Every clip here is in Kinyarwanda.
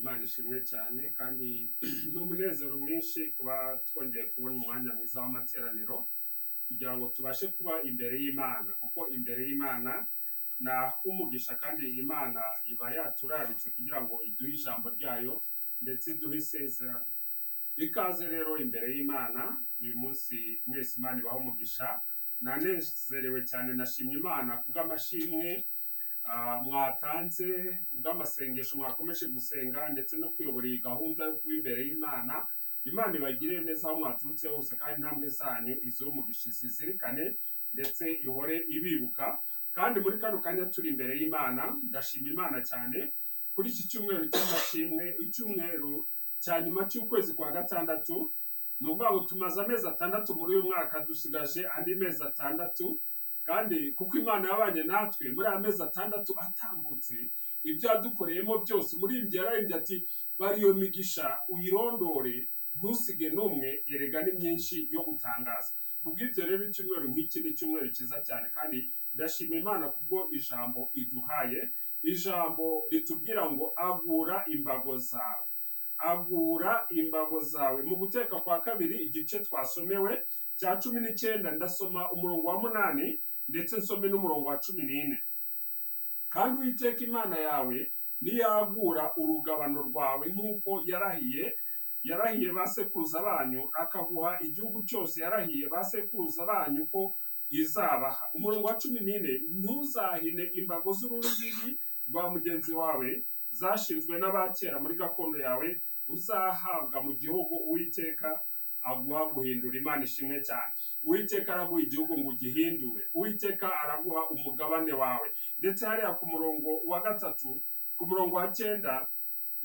Imana ishimwe cyane, kandi ni umunezero mwinshi kuba twongeye kubona umwanya mwiza w'amateraniro kugira ngo tubashe kuba imbere y'Imana, kuko imbere y'Imana ni ah'umugisha, kandi Imana iba yaturaritse kugira ngo iduhe ijambo ryayo ndetse iduhe isezerano. Ikaze rero imbere y'Imana uyu munsi mwese, Imana ibahe umugisha. Nanezerewe cyane, nashimye Imana kubw'amashimwe mwatanze, kubw'amasengesho mwakomeje gusenga ndetse no kuyobora iyi gahunda yo kuba imbere y'Imana. Imana ibagirire neza aho mwaturutse hose, kandi intambwe zanyu iz'umugisha zizirikane ndetse ihore ibibuka. Kandi muri kano kanya turi imbere y'Imana, ndashima Imana cyane kuri iki cyumweru cy'amashimwe, icyumweru cya nyuma cy'ukwezi kwa gatandatu. Ni ukuvuga ngo tumaze amezi 6 muri uyu mwaka, dusigaje andi mezi 6. Kandi kuko Imana yabanye natwe muri aya mezi 6 atambutse, ibyo yadukoreyemo byose, umuririmbyi yararimbye ati: "Bari iyo migisha uyirondore, ntusige n'umwe, erega ni myinshi yo gutangaza." Kubw'ibyo rero, icyumweru nk'iki ni icyumweru cyiza cyane, kandi ndashima Imana kubwo ijambo iduhaye, ijambo ritubwira ngo: "Agura imbago zawe, agura imbago zawe." Mu Guteka kwa Kabiri, igice twasomewe cya 19, ndasoma umurongo wa 8 ndetse nsome n'umurongo wa 14. "Kandi Uwiteka Imana yawe niyagura urugabano rwawe nk'uko yarahiye ba sekuruza banyu, akaguha igihugu cyose yarahiye ba sekuruza banyu ko izabaha." Umurongo wa 14: "Ntuzahine imbago z'urubibi rwa mugenzi wawe zashinzwe n'abakera muri gakondo yawe uzahabwa mu gihugu Uwiteka aguha guhindura." Imana ishimwe cyane. Uwiteka araguha igihugu ngo ugihindure, Uwiteka araguha umugabane wawe. Ndetse hariya ku murongo wa 3, ku murongo wa 9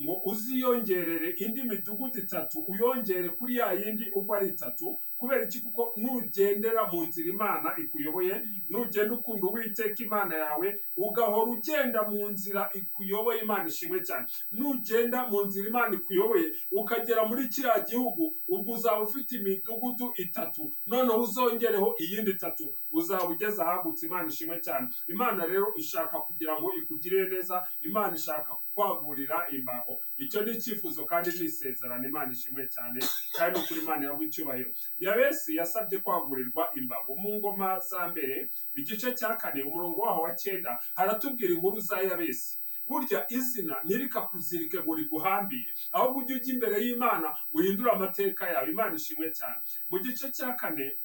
ngo: "Uziyongerere indi midugudu itatu, uyongere kuri ya yindi uko ari itatu." Kubera iki? Kuko nugendera mu nzira Imana ikuyoboye, nugenda ukunda Uwiteka Imana yawe, ugahora ugenda mu nzira ikuyoboye, Imana ishimwe cyane, nugenda mu nzira Imana ikuyoboye ukagera muri kiriya gihugu, ubwo uzaba ufite imidugudu itatu, noneho uzongereho iyindi itatu, uzaba ugeze ahagutse. Imana ishimwe cyane. Imana rero ishaka kugira ngo ikugirire neza, Imana ishaka kukwagurira imbago. Icyo ni icyifuzo kandi ni isezerano. Imana ishimwe cyane, kandi ni ukuri Imana yaguha icyubahiro. Yabesi yasabye kwagurirwa imbago. Mu Ngoma za Mbere, igice cya 4, umurongo waho wa 9, haratubwira inkuru za Yabesi. Burya izina ntirikakuzirike ngo riguhambire, ahubwo ujye ujya imbere y'Imana uhindure amateka yawe. Imana ishimwe cyane. Mu gice cya 4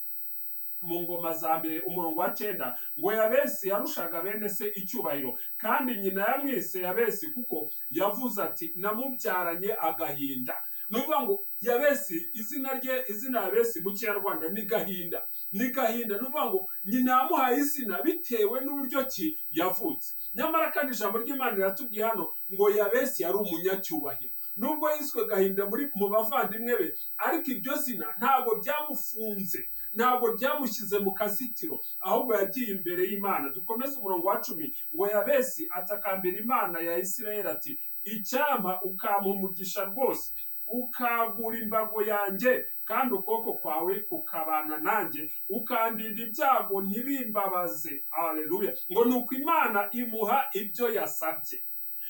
mu Ngoma za Mbere, umurongo wa 9 ngo: "Yabesi yarushaga bene se icyubahiro, kandi nyina yamwise Yabesi kuko yavuze ati: 'Namubyaranye agahinda.'" Ni ukuvuga ngo Yabesi, izina rye, izina Yabesi mu Kinyarwanda ni gahinda, ni gahinda. Ni ukuvuga ngo nyina yamuhaye izina bitewe n'uburyo ki yavutse. Nyamara kandi ijambo ry'Imana riratubwiye hano ngo Yabesi yari umunyacyubahiro, nubwo yiswe gahinda muri mu bavandimwe be, ariko iryo zina ntabwo ryamufunze, ntabwo ryamushyize mu kazitiro, ahubwo yagiye imbere y'Imana. Dukomeze umurongo wa 10 ngo: "Yabesi atakambira Imana ya Isirayeli ati: 'Icyampa ukampa umugisha rwose, ukagura imbago yanjye, kandi ukuboko kwawe kukabana nanjye, ukandinda ibyago ntibimbabaze.'" Haleluya! Ngo nuko Imana imuha ibyo yasabye.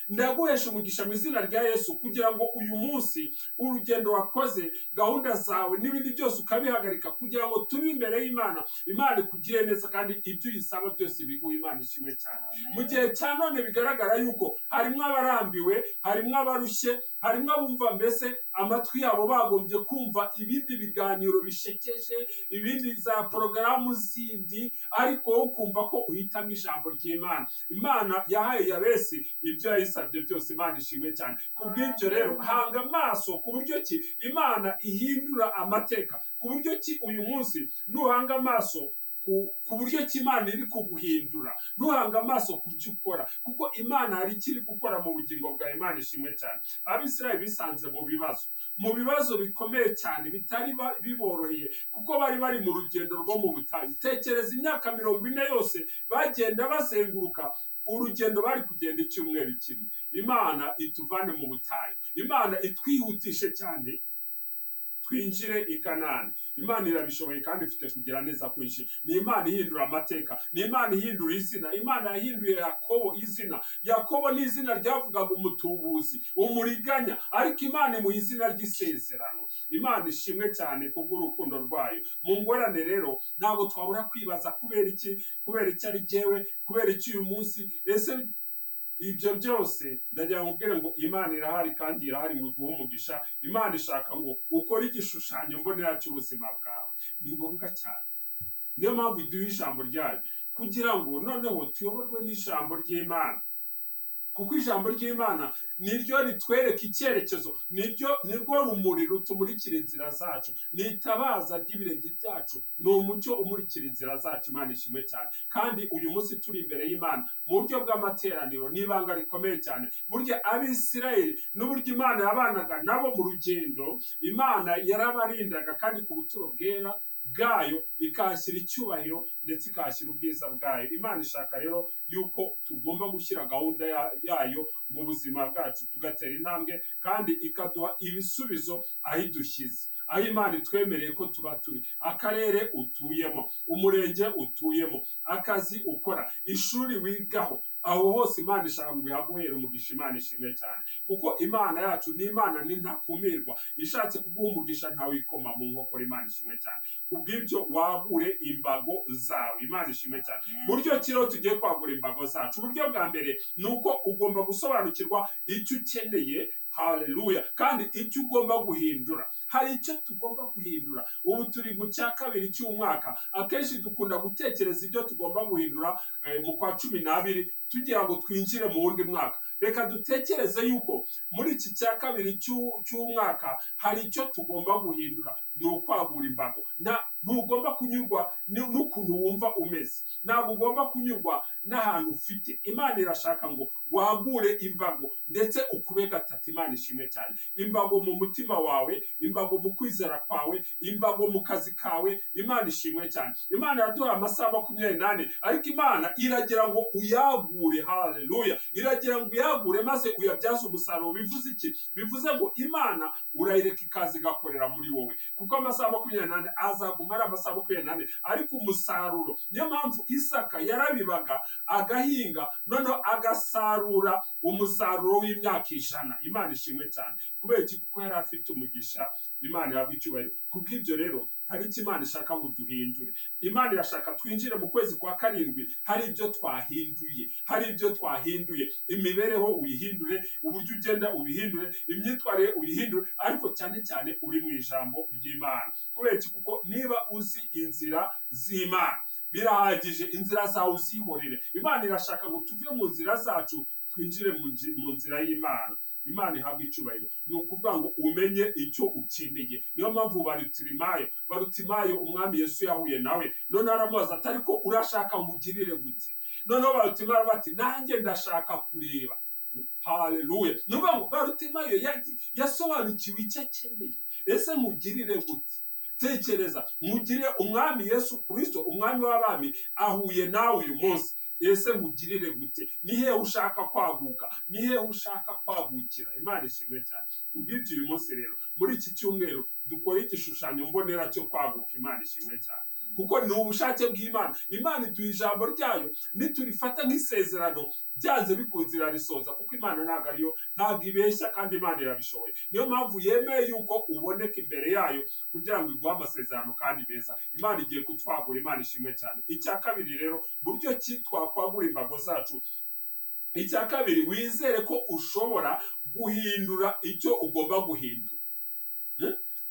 Ndaguhesha umugisha mu izina rya Yesu kugira ngo uyu munsi urugendo wakoze, gahunda zawe n'ibindi byose ukabihagarika kugira ngo tube imbere y'Imana, Imana ikugire neza kandi ibyo uyisaba byose ibiguha. Imana ishimwe cyane. Mu gihe cya none bigaragara yuko harimo abarambiwe, harimo abarushye, harimo abumva mbese amatwi yabo bagombye kumva ibindi biganiro bishekeje, ibindi za porogaramu zindi, ariko wowe ukumva ko uhitamo ijambo ry'Imana. Imana yahaye Yabesi ibyo yayisabye byose. Imana ishimwe cyane. Kubw'ibyo rero, hanga amaso ku buryo ki Imana ihindura amateka, ku buryo ki uyu munsi nuhanga amaso ku buryo ki Imana iri kuguhindura, ntuhanga amaso ku byo ukora, kuko Imana hari icyo iri gukora mu bugingo bwawe. Imana ishimwe cyane. Abisirayeli bisanze mu bibazo bikomeye cyane bitari biboroheye, kuko bari bari mu rugendo rwo mu butayu. Tekereza imyaka 40 yose bagenda bazenguruka, urugendo bari kugenda icyumweru kimwe. Imana ituvane mu butayu, Imana itwihutishe cyane. twinjire i Kanani. Imana irabishoboye kandi ifite kugira neza kwinshi. Ni Imana ihindura amateka, ni Imana ihindura izina. Imana yahinduye Yakobo izina. Yakobo ni izina ryavugaga umutubuzi, umuriganya, ariko Imana imuha izina ry'isezerano. Imana ishimwe cyane kubw'urukundo rwayo. Mu ngorane rero ntabwo twabura kwibaza kubera iki, kubera iki ari jyewe, kubera iki uyu munsi. Ese ibyo byose ndagira ngo nkubwire ngo Imana irahari kandi irahari ngo iguhe umugisha. Imana ishaka ngo ukore igishushanyo mbonera cy'ubuzima bwawe, ni ngombwa cyane. Niyo mpamvu iduha ijambo ryayo kugira ngo noneho tuyoborwe n'ijambo ry'Imana, kuko ijambo ry'Imana niryo ritwereka icyerekezo, nirwo rumuri rutumurikira inzira zacu, ni itabaza ry'ibirenge byacu, ni umucyo umurikira inzira zacu. Imana ishimwe cyane. Kandi uyu munsi turi imbere y'Imana mu buryo bw'amateraniro, ni ibanga rikomeye cyane. Burya Abisirayeli n'uburyo Imana yabanaga nabo mu rugendo, Imana yarabarindaga, kandi ku buturo bwera bwayo ikahashyira icyubahiro ndetse ikahashyira ubwiza bwayo. Imana ishaka rero yuko tugomba gushyira gahunda yayo mu buzima bwacu, tugatera intambwe, kandi ikaduha ibisubizo aho idushyize, aho Imana itwemereye ko tuba turi, akarere utuyemo, umurenge utuyemo, akazi ukora, ishuri wigaho, aho hose Imana ishaka ngo ihaguhere umugisha. Imana ishimwe cyane, kuko Imana yacu ni Imana ni ntakumirwa, ishatse kuguha umugisha ntawikoma mu nkokora. Imana ishimwe cyane. Kubw'ibyo wagure imbago zawe. Imana ishimwe cyane. Buryo ki rero tugiye kwagura imbago zacu? Uburyo bwa mbere ni uko ugomba gusobanukirwa icyo ukeneye. Haleluya! Kandi icyo ugomba guhindura, hari icyo tugomba guhindura. Ubu turi mu cya kabiri cy'umwaka. Akenshi dukunda gutekereza ibyo tugomba guhindura mu kwa 12 tugira ngo twinjire mu wundi mwaka. Reka dutekereze yuko muri iki cya kabiri cy'umwaka hari icyo tugomba guhindura, ni ukwagura imbago. Ntugomba kunyurwa n'ukuntu wumva umeze, ntabwo ugomba kunyurwa n'ahantu ufite. Imana irashaka ngo wagure imbago ndetse ukube gatatu. Imana ishimwe cyane. Imbago mu mutima wawe, imbago mu kwizera kwawe, imbago mu kazi kawe. Imana ishimwe cyane. Imana yaduhaye amasaha 24, ariko Imana iragira ngo uyagure. Haleluya! Iragira ngo uyagure maze uyabyaze umusaruro. Bivuze iki? Bivuze ngo Imana urayireka ikaza igakorera muri wowe, kuko amasaha 24 azaguma ari amasaha 24, ariko umusaruro. Niyo mpamvu Isaka yarabibaga, agahinga, noneho agasarura umusaruro w'imyaka 100. Imana ishimwe cyane. Kubera iki? Kuko yari afite umugisha. Imana ihabwa icyubahiro. Kubw'ibyo rero hari icyo Imana ishaka ngo duhindure. Imana irashaka twinjire mu kwezi kwa karindwi hari ibyo twahinduye, hari ibyo twahinduye. Imibereho uyihindure, uburyo ugenda ubihindure, imyitwarire uyihindure, ariko cyane cyane uri mu ijambo ry'Imana. Kubera iki? Kuko niba uzi inzira z'Imana birahagije, inzira zawe uzihorere. Imana irashaka ngo tuve mu nzira zacu twinjire mu nzira y'Imana. Imana ihabwa icyubahiro. Ni ukuvuga ngo umenye icyo ukeneye. Niyo mpamvu Barutimayo umwami Yesu yahuye nawe, noneho aramubaza ati ariko urashaka nkugirire gute? Noneho Barutimayo bati nanjye ndashaka kureba. Haleluya! Ni ukuvuga ngo Barutimayo yasobanukiwe icyo akeneye. Ese nkugirire gute? Tekereza, mugirire umwami Yesu Kristo, umwami w'abami, ahuye nawe uyu munsi. Ese nkugirire gute? Ni hehe ushaka kwaguka? Ni hehe ushaka kwagukira? Imana ishimwe cyane. Kubw'ibyo uyu munsi rero, muri iki cyumweru, dukore igishushanyo mbonera cyo kwaguka. Imana ishimwe cyane, kuko ni ubushake bw'Imana. Imana iduha ijambo ryayo, niturifata nk'isezerano byanze bikunze irarisoza, kuko Imana ntabwo ariyo, ntabwo ibeshya, kandi Imana irabishoboye. Niyo mpamvu yemeye yuko uboneka imbere yayo kugira ngo iguhe amasezerano kandi meza. Imana igiye kutwagura. Imana ishimwe cyane. Icya kabiri rero, buryo ki twakwagura imbago zacu? Icya kabiri, wizere ko ushobora guhindura icyo ugomba guhindura.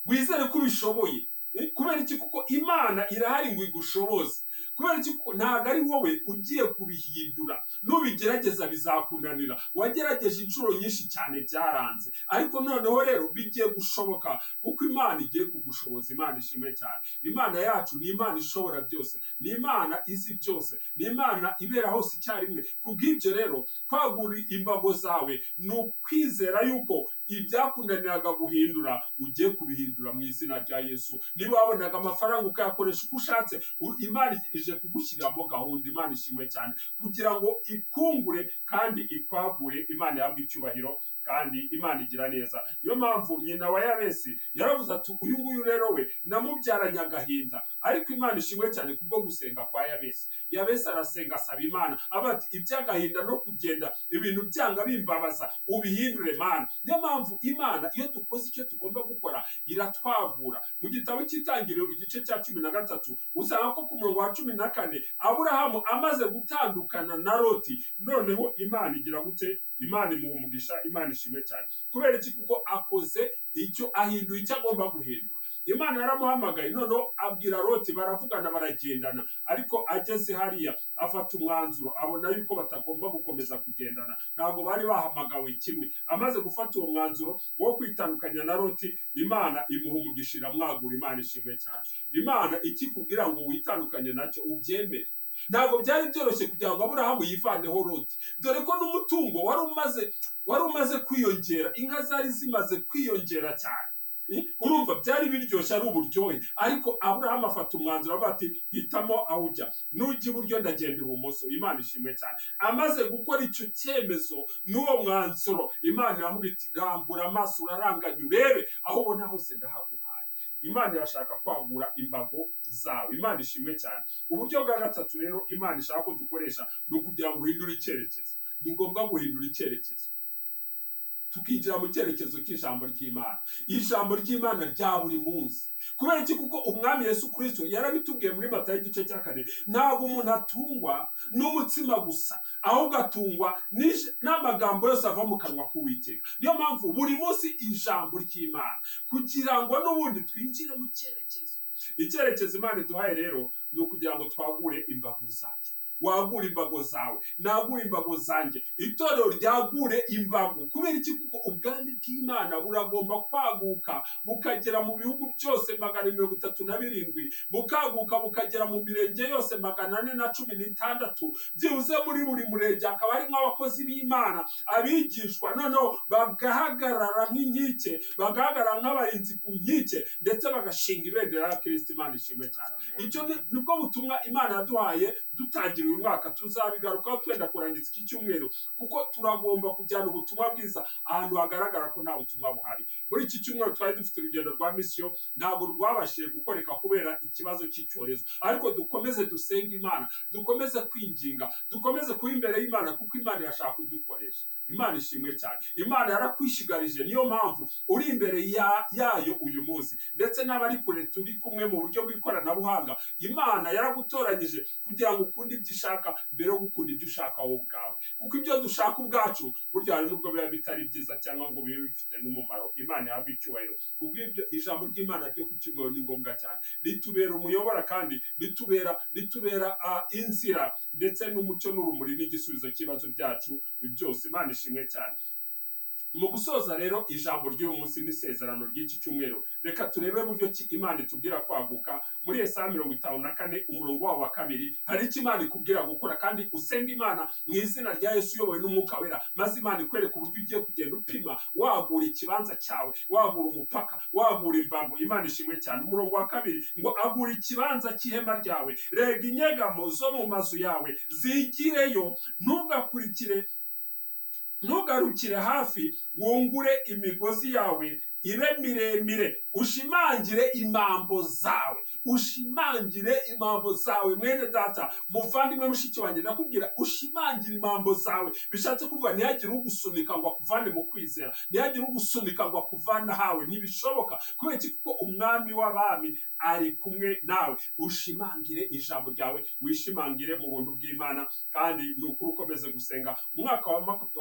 Wizere ko ubishoboye. Kubera iki? Kuko Imana irahari ngo igushoboze. Kubera iki? Kuko ntabwo ari wowe ugiye kubihindura, nubigerageza bizakunanira. Wagerageje inshuro nyinshi cyane byaranze, ariko noneho rero bigiye gushoboka kuko Imana igiye kugushoboza. Imana ishimwe cyane. Imana yacu ni Imana ishobora byose, ni Imana izi byose, ni Imana ibera hose icyarimwe. Kubw'ibyo rero kwagura imbago zawe ni ukwizera yuko ibyakunaniraga guhindura ugiye kubihindura mu izina rya Yesu. Niba wabonaga amafaranga ukayakoresha uko ushatse, Imana ije kugushyiriramo gahunda. Imana ishimwe cyane kugira ngo ikungure kandi ikwagure. Imana ihabwe icyubahiro kandi Imana igira neza. Niyo mpamvu nyina wa Yabesi yaravuze ati uyu nguyu rero we namubyaranye agahinda. Ariko Imana ishimwe cyane kubwo gusenga kwa Yabesi. Yabesi arasenga, asaba Imana, avuga ati iby'agahinda no kugenda ibintu byanga bimbabaza ubihindure Mana. Niyo mpamvu Imana iyo dukoze icyo tugomba gukora iratwagura. Mu gitabo cy'Itangiriro igice cya 13 usanga ko ku murongo wa 14 Aburahamu amaze gutandukana na Loti, noneho Imana igira gute? Imana imuha umugisha. Imana ishimwe cyane. Kubera iki? Kuko akoze icyo, ahinduye icyo agomba guhindura. Imana yaramuhamagaye, noneho abwira Loti, baravugana, baragendana, ariko ageze hariya afata umwanzuro, abona yuko batagomba gukomeza kugendana, ntabwo bari bahamagawe kimwe. Amaze gufata uwo mwanzuro wo kwitandukanya na Loti, Imana imuha umugisha, iramwagura. Imana ishimwe cyane. Imana ikikubwira ngo witandukanye nacyo, ubyemere. Ntabwo byari byoroshye kugira ngo Aburahamu yivaneho Loti, dore ko n'umutungo wari umaze kwiyongera, inka zari zimaze kwiyongera cyane. Urumva byari biryoshye, ari uburyohe. Ariko Aburahamu afata umwanzuro, avuga ati hitamo aho ujya, nujya iburyo ndagenda ibumoso. Imana ishimwe cyane. Amaze gukora icyo cyemezo n'uwo mwanzuro, Imana iramubwira iti rambura amaso uraranganye urebe aho ubona hose ndahaguhaye. Imana irashaka kwagura imbago zawe. Imana ishimwe cyane. Uburyo bwa gatatu rero Imana ishaka ko dukoresha ni ukugira ngo uhindure icyerekezo. Ni ngombwa guhindura icyerekezo, tukinjira mu cyerekezo cy'ijambo ry'Imana, ijambo ry'Imana rya buri munsi. Kubera iki? Kuko Umwami Yesu Kristo yarabitubwiye muri Matayo igice cya 4, ntabwo umuntu atungwa n'umutsima gusa, ahubwo atungwa n'amagambo yose ava mu kanwa k'Uwiteka. Niyo mpamvu buri munsi ijambo ry'Imana, kugira ngo n'ubundi twinjire mu cyerekezo. Icyerekezo Imana iduhaye rero ni ukugira ngo twagure imbago zacu. Wagura imbago zawe, nagura imbago zanjye, itorero ryagure imbago. Kubera iki? Kuko ubwami bw'Imana buragomba kwaguka bukagera mu bihugu byose 437, bukaguka bukagera mu mirenge yose 416. Byibuze muri buri murenge hakaba harimo abakozi b'Imana, abigishwa, noneho bagahagarara nk'inkike, bagahagarara nk'abarinzi ku nkike, ndetse bagashinga ibendera ya Kristo. Imana ishimwe cyane. Icyo nibwo butumwa Imana yaduhaye dutangira uyu mwaka. Tuzabigarukaho twenda kurangiza iki cyumweru, kuko turagomba kujyana ubutumwa bwiza ahantu hagaragara ko nta butumwa buhari. Muri iki cyumweru twari dufite urugendo rwa misiyo, ntabwo rwabashije gukoreka kubera ikibazo cy'icyorezo, ariko dukomeze dusenge Imana, dukomeze kwinginga, dukomeze kuba imbere y'Imana, kuko Imana irashaka kudukoresha. Imana ishimwe cyane. Imana yarakwishigarije, niyo mpamvu uri imbere yayo uyu munsi, ndetse n'abari kure turi kumwe mu buryo bw'ikoranabuhanga. Imana yaragutoranyije kugira ngo ukunde ibyo ishaka mbere yo gukunda ibyo ushaka wowe ubwawe, kuko ibyo dushaka ubwacu burya hari n'ubwo biba bitari byiza cyangwa ngo bibe bifite n'umumaro. Imana ihabwe icyubahiro. Kubw'ibyo ijambo ry'Imana ryo ku cyumweru ni ngombwa cyane, ritubera umuyobora kandi ritubera inzira ndetse n'umucyo n'urumuri n'igisubizo cy'ibibazo byacu byose. Imana ishimwe cyane. Mu gusoza rero ijambo ry'uyu munsi n'isezerano ry'iki cyumweru, reka turebe buryo ki Imana itubwira kwaguka. Muri Yesaya 54 umurongo wawo wa 2, hari icyo Imana ikubwira gukora, kandi usenga Imana mu izina rya Yesu uyobowe n'Umwuka Wera, maze Imana ikwereka uburyo ugiye kugenda upima, wagura ikibanza cyawe, wagura umupaka, wagura imbago. Imana ishimwe cyane. Umurongo wa 2 ngo agura ikibanza cy'ihema ryawe, rega inyegamo zo mu mazu yawe zigireyo, ntugarukire hafi, wungure imigozi yawe ibe miremire, ushimangire imambo zawe, ushimangire imambo zawe. Mwene data, muvandimwe, mushiki wanjye, ndakubwira ushimangire imambo zawe. Bishatse kuvuga ntihagire ugusunika ngo akuvane mu kwizera, ntihagire ugusunika ngo akuvane ahawe, ntibishoboka. Kubera iki? Kuko Umwami w'abami ari kumwe nawe. Ushimangire ijambo ryawe, wishimangire mu buntu bw'Imana, kandi ni ukuri ukomeze gusenga. Umwaka wa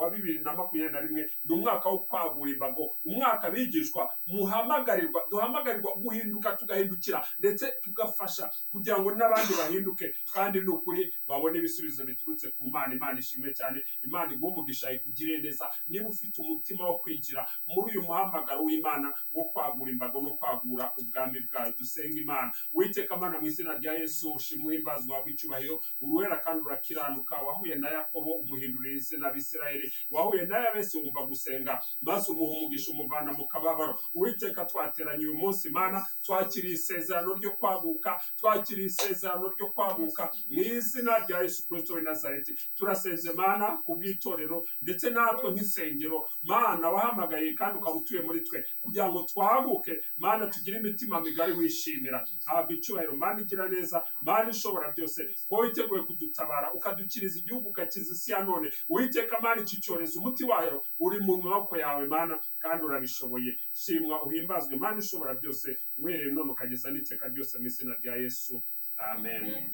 2021 ni umwaka wo kwagura imbago, umwaka bigishwa muhamagarirwa, duhamagarirwa guhinduka, tugahindukira ndetse tugafasha kugira ngo n'abandi bahinduke, kandi ni ukuri babone ibisubizo biturutse ku Mana. Imana ishimwe cyane. Imana iguhe umugisha, ikugirire neza niba ufite umutima wo kwinjira muri uyu muhamagaro w'Imana wo kwagura imbago no kwagura ubwami bwayo. Dusenga Imana. Uwiteka Mana, mu izina rya Yesu, ushimwe, uhimbazwe, uhabwe icyubahiro. Uruwera kandi urakiranuka. Wahuye na Yakobo umuhindurira izina Abisirayeli, wahuye na Yabesi wumva gusenga, maze umuha umugisha, umuvana mu kababaro. mubabaro. Uwiteka, twateranye uyu munsi, Mana, twakiriye isezerano ryo kwaguka, twakiriye isezerano ryo kwaguka mu izina rya Yesu Kirisito w'i Nazareti. Turasenze, Mana, ku bw'itorero ndetse natwe nk'insengero, Mana, wahamagaye kandi ukaba utuye muri twe kugira ngo twaguke, Mana, tugire imitima migari wishimira. Habwa icyubahiro, Mana igira neza, Mana ishobora byose, kuba witeguye kudutabara, ukadukiriza igihugu, ugakiza isi ya none. Uwiteka Mana, iki cyorezo umuti wayo uri mu maboko yawe, Mana, kandi urabishoboye. Shimwa, uhimbazwe, Mana ishobora byose, uhereye none ukageza n'iteka ryose, mu izina rya Yesu, amen.